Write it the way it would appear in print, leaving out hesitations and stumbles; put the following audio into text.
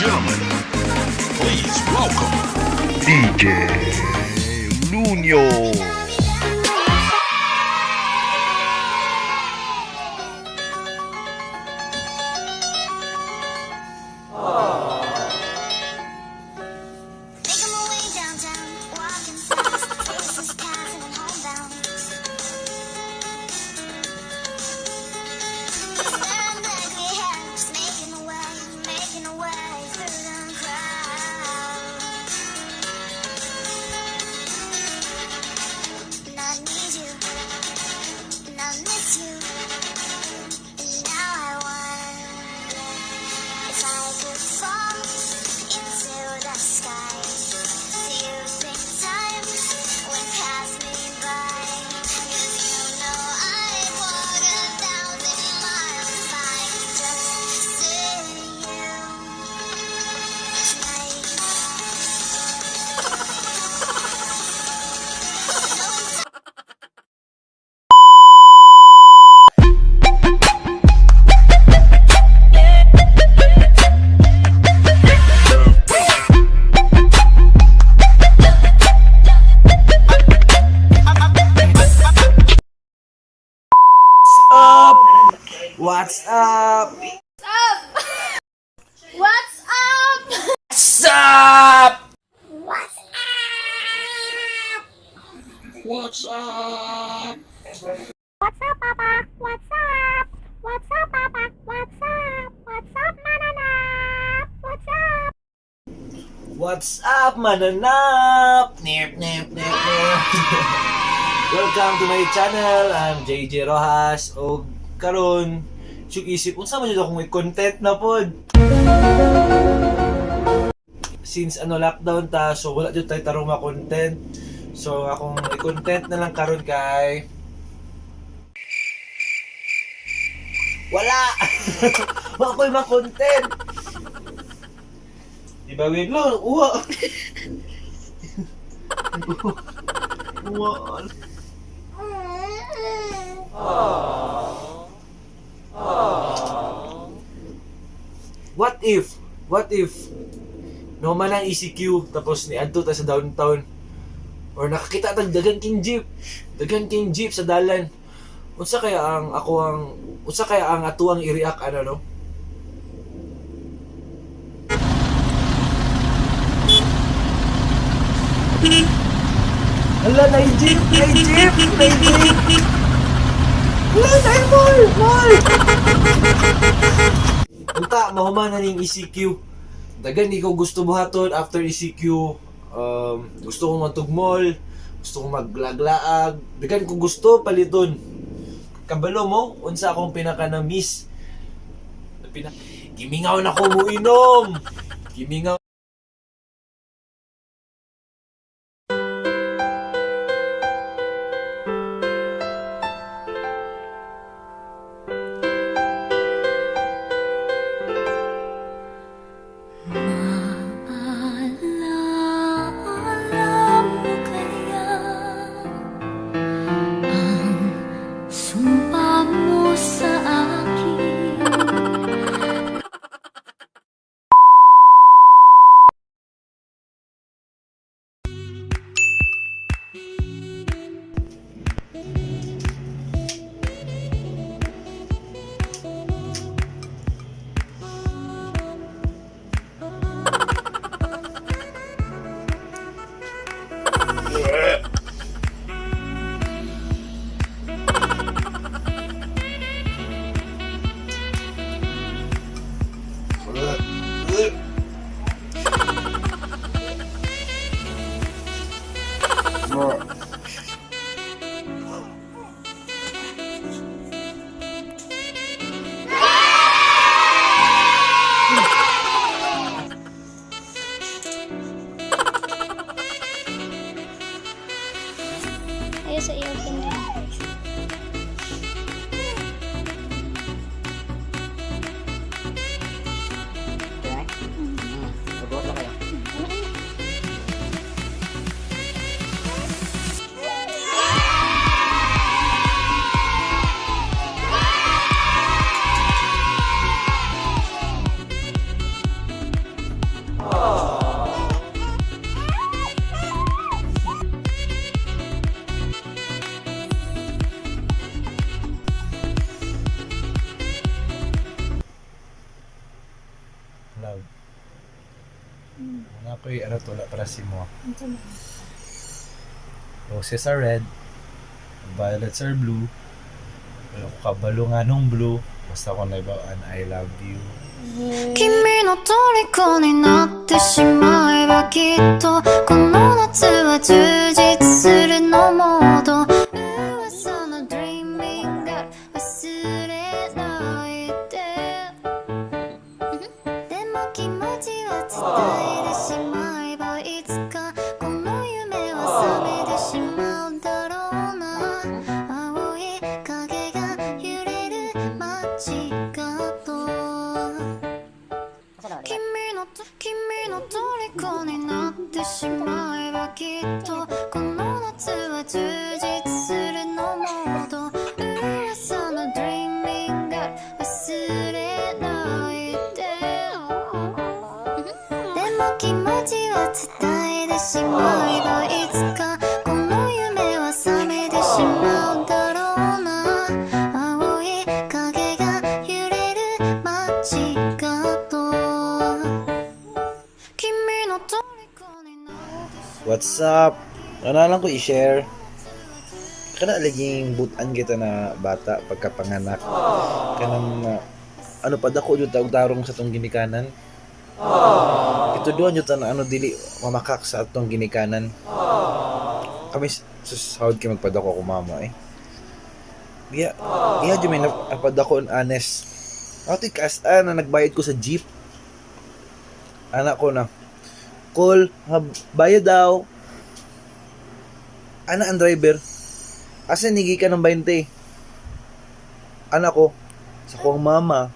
Gentlemen, please welcome DJ Lunyo. Making my way downtown, walking fast, faces passing and homebound. Staring blankly ahead, just making my way through the crowd. And I need you, and I miss you, and now I wonder if I could fall into the sky. Do you think time would pass me by? 'Cause you know I'd walk 1,000 miles if I could just see you tonight. Up? What's up? What's up? What's up? What's up? What's up, Papa? What's up? What's up, Papa? What's up? What's up, Mananap? What's up? What's up, mananap? Nip, nip, nip, nip. Welcome to my channel. I'm JJ Rojas. O karon, sug isip unsa man jud akong i-content na pod. Since ano lockdown ta, so wala jud tay tarong ma-content. So akong i-content na lang karon kay wala. Wala ko'y ma-content. Di ba, wait lang, uwa. Uwa. What if, what if, no man ang ECQ, tapos ni adto ta sa downtown, or nakakita tag dagan king jeep, dagan king jeep sa dalan. Unsa kaya ang ako ang, unsa kaya ang atuang i-react ano no? Hala, na jeep! Na jeep! Na jeep! Hala, na mall! Mall! Unta, mahuman na ning ECQ. Dagan ikaw gusto buhaton after ECQ. Gusto kong matug mall, gusto kong maglaglaag. Dagan ko gusto paliton. Kabalo mo, unsa akong pinaka na miss. Pina Gimingaw na ko mo inom. Gimingaw. Alam mo kaya ang sumpa mo sa akin? Ayaw sa iyo, Kendra. Nag-work na kayo. Wala para sa imo. Roses are red, violets are blue. Wala ko kabalo nga nung blue. Basta ko naibawaan, I love you. 君の虜になってしまえば、きっとこの夏は充実するの。もっと噂の Dreaming Girl 忘れないで。でも、気持ちは伝えてしまえば、いつかこの夢は覚めてしまうだろうな。青い影が揺れる街角。君の虜になってしまえば、きっとこの夏は充実するの。もっと噂の Dreaming Girl 忘れないで。でも、気持ちは伝えてしまえば、いつかこの夢は覚めてしまうだろうな。青い影が揺れる街角。君の虜になってし What's up? Ano lang ko i-share? Kana laging butan kita na bata pagkapanganak. Kanang ano pa, dako jud tawag tarong sa tong ginikanan. Ito doon jud na ano, dili mamakak sa atong ginikanan. Kami sus, hawd kay magpadako ako mama eh. Iya, iya jud may napadako honest. Ako kaas na nagbayad ko sa jeep. Anak ko na. Call, bayad daw. Ana ang driver. Asa nigi ka ng 20? Anak ko, sa kong mama.